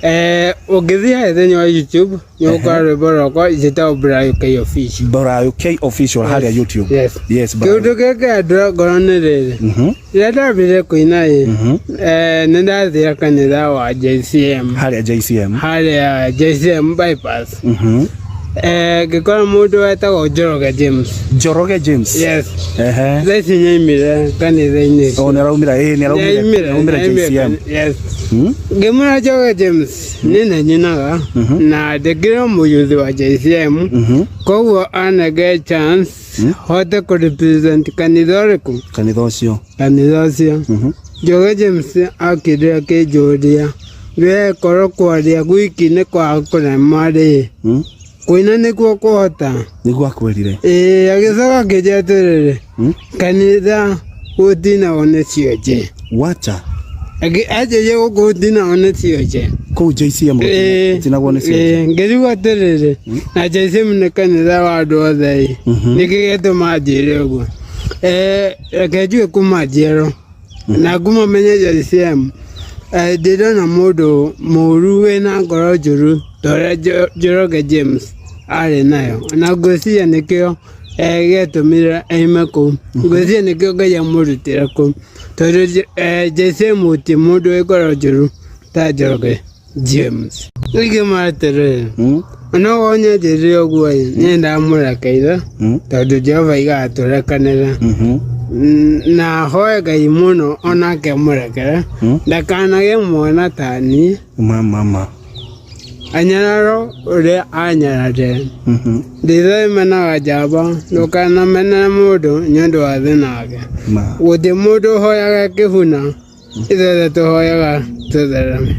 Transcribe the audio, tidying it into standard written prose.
Ũngĩthiĩ harĩa thĩinĩ wa YouTube nĩ ũgũkora rwĩmbo rwakwa njĩtagwo Brayo K Official. Brayo K Official harĩa YouTube. Yes. Yes, Brayo. Kĩũndũ gĩkĩ ngoro nĩ rĩrĩ, rĩrĩa ndambire kũina ĩ, nĩ ndathire kanitha wa JCM. Harĩa JCM. Harĩa JCM bypass. Ngĩkora mũndũ wetagwo Njoroge James. Njoroge James. Yes. Ehe. Thaa ici nĩaimire kanitha-inĩ. Oh, nĩaraumire, ĩ, nĩaraumire, nĩaraumire JCM. Yes. Ngĩmwĩra Njoroge James, niĩ nĩ nyinaga na ndĩkĩrĩ o mũyuthi wa JCM, koguo anenge chance hote kũ represent kanitha ũrĩkũ? Kanitha ũcio. Kanitha ũcio. Njoroge James akĩndĩra akĩnjũria, we korwo kwaria gwiki nĩ kwaga kũrema rĩ, kũina nĩkuo kũhota? Nĩguo akwĩrire. Ĩĩ, agĩcoka akĩnjĩra atĩrĩrĩ, kanitha gũtinagwo nĩ cionje. Wacha. Anjĩrire gũkũ gũtinagwo nĩ cionje. Kũu JCM gũtinagwo nĩ cionje. Ĩĩ, ngĩrigwo atĩrĩrĩ, na JCM nĩ kanitha wa andũ othe ĩ, nĩkĩ gĩatũma anjĩre ũguo? Reke njuge kuma njiarwo na kuma menye JCM, ndĩrona mũndũ mũru wĩna ngoro njũru ta ũrĩa Njoroge James arĩ nayo, na ngwĩciria nĩkĩo gĩatũmire aime kũu. Ngwĩciria nĩkĩo Ngai amũrutire kũu, tondũ JCM ti mũndũ wĩ ngoro njũru ta Njoroge James. Ingĩmwĩra atĩrĩrĩ, ona okorwo nĩanjĩrire ũguo ĩ, niĩ ndamũrekeire tondũ Jehova aigaga tũrekanĩre, na hoe Ngai mũno onake amũrekere, ndakanagĩe mwana ta niĩ. Ma mama. Anyararo ũrĩa anyararire. Nditho ĩmenaga njamba, ndũkanamene mũndũ nĩ ũndũ wa thĩna wake. Ma. Gũtirĩ mũndũ ũhoyaga kĩhuna, ithuothe tũhoyaga tũthereme.